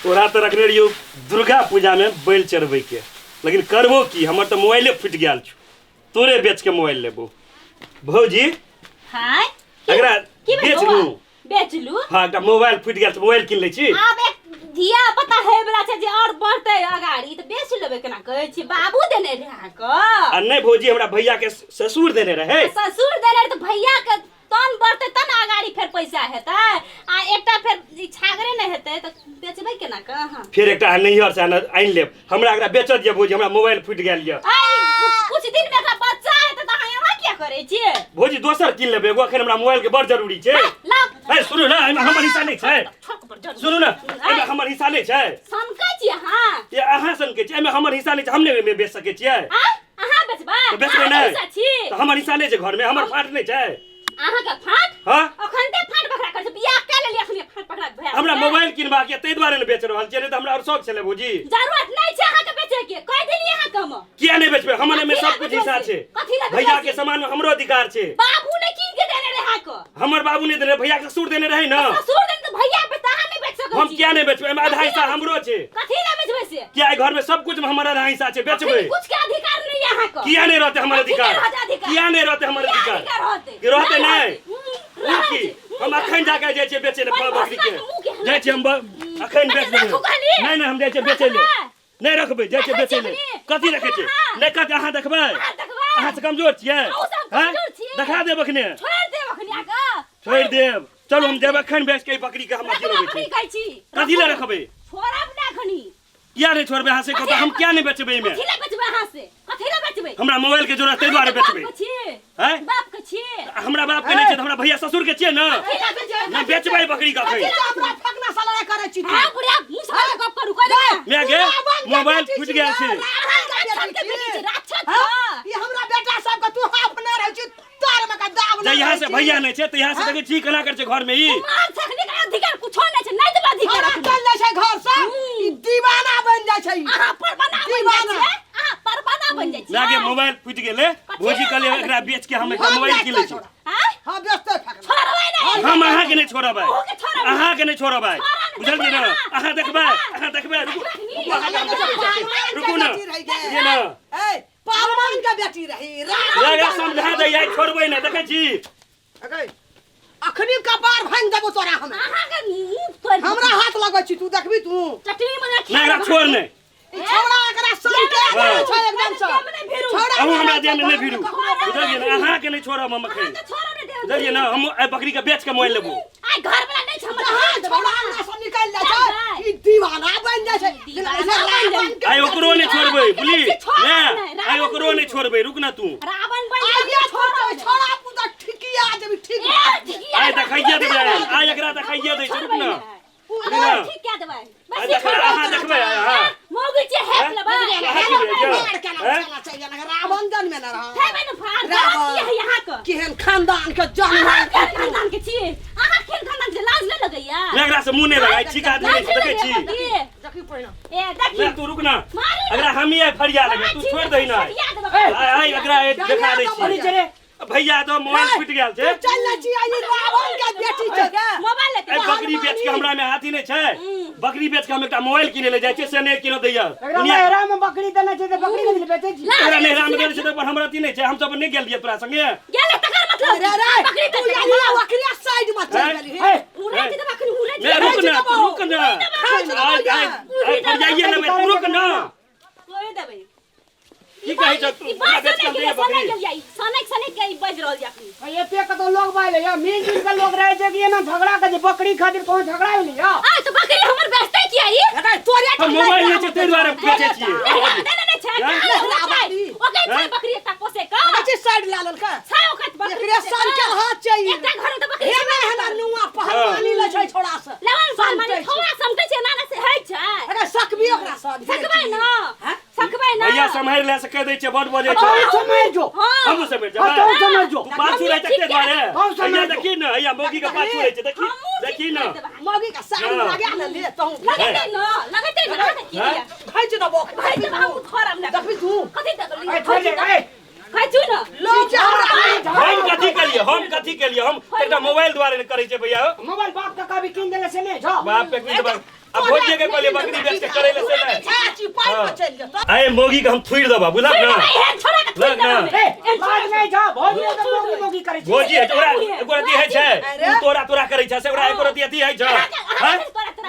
तोरा तऽ रखने रहियौ दुर्गा पूजामे बैल चढ़बैके, लेकिन करबो की, हमर तऽ मोबाइले फुटि गेल छौ। तोरे बेच के मोबाइल लेबो भौजी। हाय, एकरा की भेल बेच बौआ? लू। बेच लू? हाँ, एकटा मोबाइल फुटि गेल छै, मोबाइल कीन लै छी। आब एक धिया पता है वाला छै जे और बढ़तै अगाड़ी, तऽ बेच लेबै। केना कहै छी? बाबू देने रहे अहाँके? आ नहि भौजी, हमरा भैया के ससुर देने रहे। ससुर देने रहे तऽ भैया के तन बढ़तै तन अगाड़ी फेर पैसा हेतै, आ एकटा फेर ई छागरे नहि हेतै तऽ बेचबै केना कऽ अहाँ? फेर एकटा नैहर से आनि लेब। हमरा एकरा बेचऽ दिअ भौजी, हमरा मोबाइल फुटि गेल यऽ। आइ कुछ दिन में एकरा बच्चा हेतै तऽ अहाँ एना किया करै छियै? भौजी, दोसर कीन लेबै एगो, अखन हमरा मोबाइल के बड़ जरूरी छै। लाउ। ए सुनू ने, एहिमे हमर हिस्सा नहि छै। छोड़ पर जरूर। सुनू ने, एहिमे हमर हिस्सा नहि छै। सनकै छी अहाँ? ये अहाँ सनकै छी। एहिमे हमर हिस्सा नहि छै, हम नहि एहिमे बेच सकै छियै। आँय, अहाँ बेचबै? तऽ बेचबै। अहाँके नहि हिस्सा छी? तऽ हमर हिस्सा नहि छै घरमे? हमर फाट नहि छै? अहाँके फाट? हाँ। अखन ते फाट बकरा करै छै, बियाह कए लेलियै, अखन फाट बकरा भए हमरा गेलै। मोबाइल किनबाक यऽ, ताहि दुआरे ने बेच रहल छियै, नहि तऽ हमरा आओर शौक छलै भौजी। जरूरत नहि छै अहाँके बेचै के, कहि देलियै अहाँके हम। किया नहि बेचबै? हमर एहिमे कथी लए सब कुछ बेचबै हिस्सा से? छै। कथी लए बेचबै भैया के से? सामान में हमरो अधिकार छै। बाबू ने कीन के देने रहे अहाँके? हमर बाबू नहि देने रहे, भैया के ससुर देने रहे ने। ससुर देने तऽ भैया बेचता, अहाँ नहि बेच सकै हम छी। किया नहि बेचबै? एहिमे आधा कथी हिस्सा लए? हमरो छै। कथी लए बेचबै से? किया एहि घर में सब कुछ में हमर आधा हिस्सा छै, बेचबै। अखन कुछ के अधिकार नहीं है अहाँके। किया नहीं रहते हमर कथी के अधिकार? रहतै अधिकार? किया नहीं रहते हमर किया अधिकार? अधिकार रहतै? कि रहतै नहि? रहै की छै। हम अखन जाके जाइ छियै बेचै लए बड़ बकरी के। भसका के मुँह के। जाइ छियै हम, अखन बेच अच्छा, राखू देबै। कहली। नहि नहि, हम जाइ छियै बेचै लए। रखबै? नहि रखबै, जाइ छियै रखै बेचै छियै लए। अखनी? कथी रखै छियै? अहाँ। नहि, कथी अहाँ देखबै? अहाँ देखबै? अहाँ से कमजोर छियै? अहूँ से हम हैं? कमजोर छियै। देखा देब अखने। छोड़ि देब अखनी अहाँके। छोड़ि देब। चलू, हम देब अखन बेच के ई बकरी के, हम अथी रखबै लगै अखनी छै। कहै छी। कथी लए रखबै? छोड़ब ने अखनी। किया नहि छोड़बै अहाँ से कहू? हम किया नहि बेचबै एहिमे? कथी लए बेचबै अहाँ से? कथी लए बेचबै? हमरा मोबाइल के जरूरत, ताहि दुआरे बेचबै। बाप के छी? हैं? बाप के छी? हमरा बाप के नहि छै तऽ हमरा भैया ससुर के छियै ने। कथी लए बेचबै? नहि बेचबै बकरी के अखन। हमरा फकना से लड़ाई करै छी तू। हाँ बुढ़िया, मुँह से गप करू, कहि देबै। माय गे, रावण के मोबाइल बेटी फुटि छी गेल ना, छै। रावण के राक्षस के बेटी बेटी छी। छी, राक्षस हाँ? के। ई हमरा बेटा सबके तू हाफ नहि रहै छी, तोर में के दाब नहि जहिया रहै से छी। भैया नहि छै तहिया से देखै छी केना करै छै घर में ई। मार सकने के अधिकार कुछो नहि छै, नहि देबै अधिकार हमरा अखनी। चल जाइ छै घर से, ई दीवाना बनि जाइ छै ई। अहाँ परवाना बनि जाइ दीवाना। छियै, अहाँ परवाना बनि जाइ माय गे, छियै। मोबाइल फुटि गेलै। कथी भौजी लए कहलियै मोबाइल? एकरा बेच के हम एकटा हम मोबाइल कीन लै बेचतै छी। छोड़ा। आँय? हाँ, बेचतै फकना। छोड़बै नहि। हम अहाँके नहि छोड़बै। अहूँके छोड़ब। अहाँके नहि छोड़बै। छोड़ब ने, बुझलियै ने? देखबै अहाँ। अहाँ देखबै, अहाँ देखबै। रुकू रुकू, अहाँके हम देखबै चाची। रुकू ने, ये ने। ए, पालमान के बेटी रही रावण लगा के समझा दे, आइ छोड़बै नहि, देखै छी। अगै, अखनी कपार भांग देबो तोरा हम। अहाँके मुँह तोड़ि देब। हमरा हाथ लगै छी तू, देखबी तू। चटनी बना नहि, एकरा छोड़ नहि। ई छौड़ा एकरा सन के हाँ। आदमी छै एकदम से। देहमे नहि भिड़ू। छौड़ा अहूँ हमरा नहि देहमे नहि छै, भिड़ू, ककरो बुझलियै ने? अहाँके नहि छोड़ब हम अखन। अहाँके छोड़ब नहि देब। बुझलियै ने? हम एहि बकरी के बेच के मोबाइल लेबो। आइ घर वाला नहि छै हमर। जहाँ छौड़ा हमरा सब निकलि जाइ छै ई दीवाना बनि जाइ छै। दीवाना जेना बनि जाइ। रावण के आइ ओकरो नहि छोड़बै बुझली छोड़ब ने। नहि, आइ रावण ओकरो नहि छोड़बै, रुक ना तू। रावण बनि आइये जाइ, छोड़तै छोड़ब नहि। छौड़ा पुता, ठिकिया जेबी ठीक। ए, ठिकिया आइ देबै। देखाइए देबै, आइ एकरा देखाइए दै छै, रुक ना। अहाँ ना। ठीक कए देबै। आइ बेसी देखबै, छोड़ब अहाँ नहि। देखबै, अहाँ। मौगी छै, हेप लेबै। अहाँ की भेल? मार केना हैं? चला चाहिए ना, रावण जन्मे ना रहा। खेबै ने फाड़, रावण। गलत की है अहाँके? केहन खानदान के जन्म। अहाँ केहन खानदान के छी? अहाँ केहन खानदान के? लाज नहि लगैया? नहि, एकरा से मुँह नहि लगाइ, ठीक आदमी नहि लाज छै, नहि देखै छी। लगैया? देखी पहिने। ए, देखी। नहि, तू रुक ना। मारी ने। एकरा हमही आइ फरिया लेबै, तू छोड़ि दही ना। फरिया देबै। आइ आइ एकरा देखा दै अरे छी। भैया तो मोबाइल फुटि गेल छै। तू चल ले छी, आई रावण के बेटी छै गे। मोबाइल लेते। ए, बकरी बेच के हमरा में हाथी नहि छै। बकरी बेच के हम एकटा मोबाइल किने ले जाइ छियै, से नहि किनो दैया। एकरा नैहरा में बकरी देने छै तऽ बकरी कथी लए बेचै छी? तोरा नैहरा में देने छै तऽ पर हमरा अथी नहि छै, हम सब नहि गेल रहियै तोरा संगे। गेलै तकर मतलब रे रे, बकरी तू बेच यानी ओकरे साइड में चल गेली। हे, उड़ै छै तऽ बकरी उड़ै नहि, छै। रुक ना, तू रुक ना। आइ आइ आइ फरियाइए लेबै, तू रुक ना। तोड़ि देबै। की कहै छ तू? ई हमरा बात बेच के सनक दे सनक बकरी। गेल जाइ, सनक सनक के ई बाजि रहल जाइ। एते कतौ लोग बाजि या मिल जुल के लोग रहे छै कि एना झगड़ा के छै? बकरी खातिर कोनो झगड़ा भेलै या? आ तो बकरी हमर बेचतै किया ई? रे, तोरे हम मोबाइल नहि छै ताहि दुआरे बेचै छियै। नैहरा देने नहि छै। हैं? ओके छै हैं? बकरी एकटा पोसे का अच्छी साइड ला लेलकै। छै ओकर बकरी एकरे पोसै सन का। के हाथ चाहिए। एकटा घर में तऽ बकरी हे छेबे नहि नहि हेना करत। नुआ पहलवानी लै छै छोड़ा से। लवन समटै माने छै। थोड़ा समटै छै ना ना से होइ छै। अरे सकबी ओकरा से। सकबै ना। हैं? सकबै ना। भैया सम्हारि ले से कहि दै छै, बड बजै छै। तू समझ जो। हाँ। हमहूँ समझि हाँ, जेबै। तू समझ जो। तू पाछू रहै तते दुआरे। हम समझि हैया जो। देखी ने, हैया मौगी के पाछू रहै छै, देखी हमहूँ ठीक देखी ने। करि देबै। मौगी के साड़ी हाँ। लगा ले ले तहूँ। लगेतै ना, लगेतै ना, अहाँके की हैं? दिया? खैच देबो। भाइ जब हम थोड़ा ना देखबी तू। कथी देखली? ए, छोड़ दे, ए। खैचू ना। लोग जे हमरा हम कथी केलियै? हम कथी केलियै? हम एकटा मोबाइल दुआरे ने करै छै भैया। मोबाइल बाप का कभी कीन देले से नहीं छो। बाप के की देबै? आ भौजी के कहलिए बकरी बेच के करै ले से नहि। चाची पाइ पर चलि जेतौ। आइ मौगी के हम थुइर देबा, बुझलक ना? एहन छोड़ा के थुइर लग ना। देबै। ए, लाज नहि छौ भौजी, तऽ मोगी मोगी करै छी। भौजी है ओकरा एको रति है छै? तू तोरा तोरा करै छै से ओकरा एको रति अथी है छै? हैं?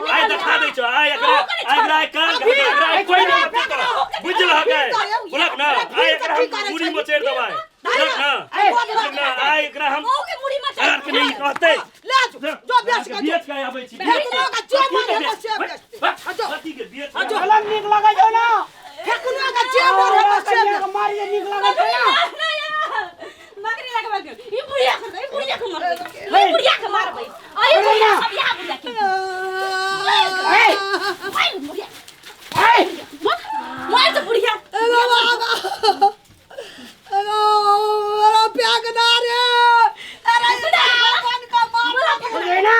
आइ देखा दै छौ, आइ एकरा, आइ एकरा, आइ कान घाट, एकरा आइ कोइ नहि अथी करत, बुझलहक? आइ बुझलक ना? आइ एकरा हम मुड़ी मचेड़ देबै, बुझलक ना? बुझलक ना? आइ एकरा हम मौगी मुड़ी मचेड़ अरे के नहीं कहतै। ले जो, जो बेच के जो। बेच के आबै छी। फेकुनो के जे मन हेतौ से बेचतै। बेच कथी के बेच? अलग नीक लगै छौ ना? फेकुनो के जे मन हेतौ से कनिया बेच। के मारिए नीक लगै छौ ना? मकरी लगबै के ई बुढ़िया के, ई बुढ़िया के मारबै, ई बुढ़िया के मारबै। अरे बुढ़िया सब यहाँ बुढ़िया के ए, मार बुढ़िया, ए, मार तो बुढ़िया। ए बाबा, अरे अरे प्यागना रे, अरे अपन का मार। बुझलियै ना?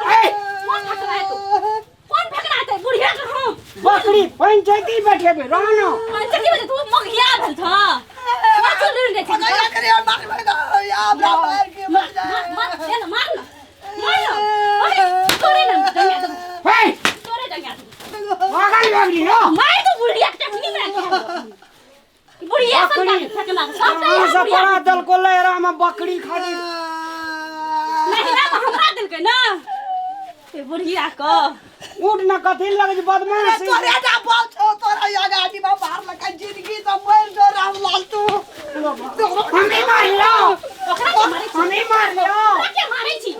ए, कौन फकरा है तू? कौन फकरा है बुढ़िया के? हम बकरी पंचायती बैठेबै रहनो। पंचायती में तू मगिया भेल था, चल रे। पकड़ करे मार या हमरा मार के मर जाए। मार मार ना, मार ना, मार ना। अरे तोरे ना डंगा तो, हे, तोरे डंगा तो। पागल भऽ गेली हो। मार तो बुढ़िया के चटनी बना के बुढ़िया सब बकरी। फेकला सब। अहाँ सब बड़ा दल को ले राम बकरी खातिर। नहीं ना, हमरा देलकै ना ए बुढ़िया को। उठ ना, कथी लगै छै बदमाश? तोरे ना बहुत छौ, तोरा आगाड़ी में बाहर लगा जिंदगी तो मर जो रामलाल तू। हमी मारियो। ओकरा के मारै छी? हमी मारियो। ओकरा के मारै छी?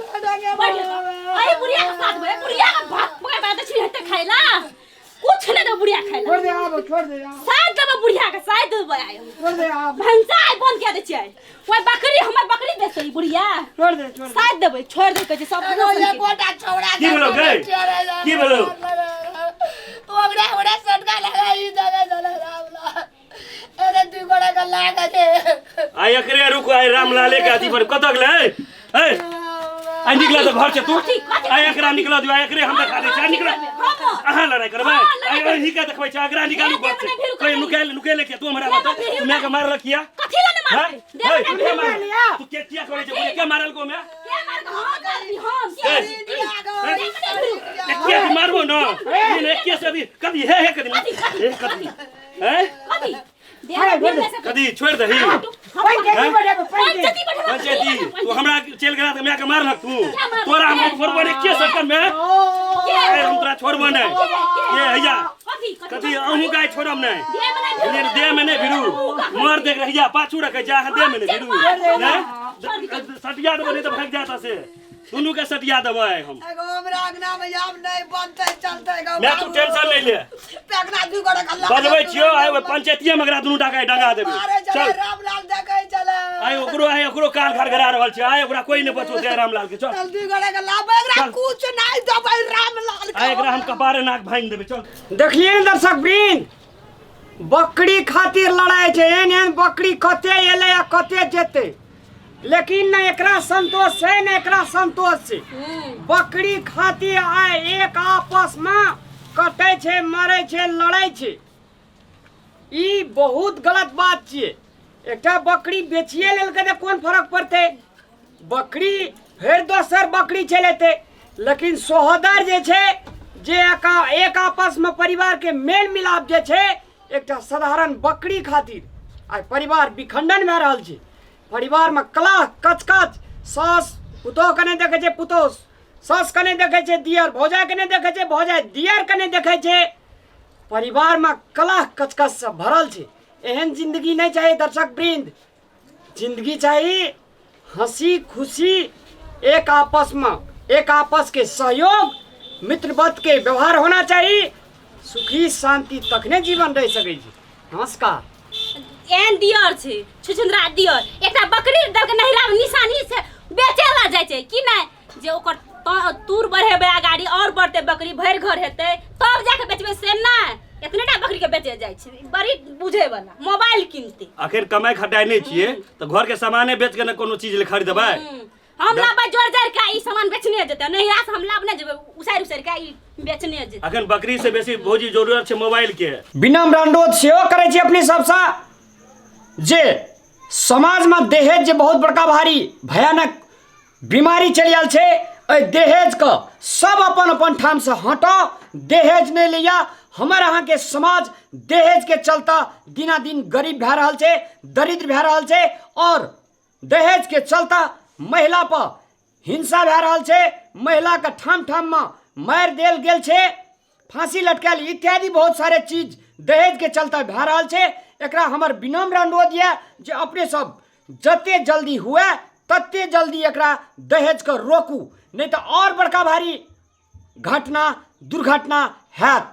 अरे बुढ़िया के साथ में बुढ़िया के भात पकाए बात छी हेते खाइला कुछ नहीं दे बुढ़िया खाइला। छोड़ दे आब, छोड़ दे आब। साथ देबै बुढ़िया के, साथ देबै आइ हम। छोड़ दे आब। भनसा आइ बंद कए दै छियै। ओइ बकरी, हमर बकरी बेचतै ई बुढ़िया। छोड़ दे, छोड़ दे। साथ देबै, छोड़ दे कहै छै सब। एगो एक गोटा छौड़ा। की भेलौ गै? की भेलौ? ओकरा ओकरा सटका लगाई दले दले रामलाल, अरे दुई गोटा के लागे छै। आइ एकरे रुक, आइ रामलाले के अथी पर कतऽ गेलै? ए, आइ निकला तऽ घर से तू। आइ एकरा निकला दियौ, आइ एकरे हम देखा दै छी। आइ निकला। अहाँ लड़ाइ करबै? आइ अहीं के देखबै छी। एकरा निकालू घर से। कहीं नुकायल नुकेले किया तू? हमरा बता, तू माय के मारलक किया? कथी लए ने मारबै? हैं? देबै हे, ने तू के भिरु। मारल? तू के किया करै छै? के मारल को मैं? के मारल? हम मारली, हम के? ए, देबै ने भिरु। एके से मारबो न नहीं, एके से अभी कभी हे हे कदी कथी, कथी, हे कदी हैं? कथी देबै भिरु से? कदी छोड़ि दही। पंचायती बैठेबै, पंचायती। पंचायती बैठेबै। पंचायती तू हमरा चलि गेला तऽ माय के मारलक तू। मारलक? तोरा हम छोड़बो नहि के सटकन में। के? हम तोरा छोड़बो नहि के हैया। कथी? कथी अहूँ गाय छोड़ब नहि। देबै ने भिरु। देह में नहि भिड़ू, मर देख रहिया पाछू रखै छै अहाँ, देह में नहि भिड़ू। नहि सटिया देबै, नहि तऽ भागि जायत से। दुनू के सटिया देबै हम। एगो हमरा अंगना में आब नहीं बनतै चलतै गो। मैं तू टेंशन नहीं ले। पेगना दुई गोटा के लागे। बजबै छियौ आइ ओहि पंचायतिये में एकरा दुनू टा के डंगा देबै। मारे चले। चल। रामलाल देखै चले। आइ ओकरो, आइ ओकरो काल घरघरा रहल छै। आइ ओकरा कोई नहि बचौतै रामलाल के। चल। चल, दुई गोटा के लाबै एकरा। चल। कुछ नहीं देबै रामलाल के। आइ एकरा हम कपारे नाक भाङि देबै, चल। देखलियै ने दर्शक वृंद, बकरी खातिर लड़ाइ छै। एहन एहन बकरी कते एलै आ कते जेतै, लेकिन ने एकरा संतोष छै ने एकरा संतोष छै। बकरी खातिर आइ एक आपसमे कटै छै, मरै छै, लड़ै छै। ई बहुत गलत बात छियै। एकटा बकरी बेचिए लेलकै तऽ कोन फरक पड़तै? बकरी फेर दोसर बकरी चलि एतै। लेकिन सोहदर जे छै, जे एक एक आपसमे परिवारके मेल मिलाप जे छै, एकटा साधारण बकरी खातिर आइ परिवार विखंडन भए रहल छै। परिवारमे कलह कचकच, सास पुतोहके नहि देखै छै, पुतोह सासके नहि देखै छै, दियर भौजाइके नहि देखै छै, भौजाइ दियरके नहि देखै छै। परिवारमे कलह कचकचसँ भरल छै। एहन जिन्दगी नहि चाही दर्शक वृंद। जिन्दगी चाही हंसी खुशी, एक आपसमे एक आपसके सहयोग, मित्रवत के व्यवहार होना चाही। सुखी शांति तखने जीवन रहि सकै छै। नमस्कार। एहन दियर छै छुछुंदरा दियर, एकटा बकरी दलके नहिरा मे निशानी से बेचे ला जाइ छै कि नहि, जे ओकर तूर बढ़ेबै, अगाड़ी और बढ़तै, बकरी भरि घर हेतै तब जाके बेचबै, से नहि एतने टा बकरी के बेचे जाइ छै। बड़ी बुझे वाला मोबाइल कीनतै। आखिर कमाइ खटाइ नहि छियै तऽ घर के सामाने बेच के ने कोनो चीज ले खरीदबै। हम लाबै जोर जोर के ई सामान बेचने जेतै नहिरा से, हम लाब नहि जेबै, उसारि उसारि के ई बेचने जेतै। अखन बकरी से बेसी भौजी जरूरत छै मोबाइल के। विनम्र अनुरोध सेहो करै छी अपने सबसँ जे समाजमे दहेज जे बहुत बड़का भारी भयानक बीमारी चलि आयल छै, एहि दहेजके सब अपन अपन ठामसँ हटाउ, दहेज नहि लिअ। हमर अहाँके समाज दहेजके चलता दिनादिन गरीब भए रहल छै, दरिद्र भए रहल छै, आओर दहेजके चलता महिला पर हिंसा भए रहल छै, महिलाके ठाम ठाममे मारि देल गेल छै, फांसी लटकायल इत्यादि बहुत सारे चीज दहेज के चलते भए रहल छै। एकरा हमर विनम्र अनुरोध यऽ जे अपने सब जते जल्दी हुए तते जल्दी एकरा दहेज के रोकू, नहीं तऽ और बड़का भारी घटना दुर्घटना हैत।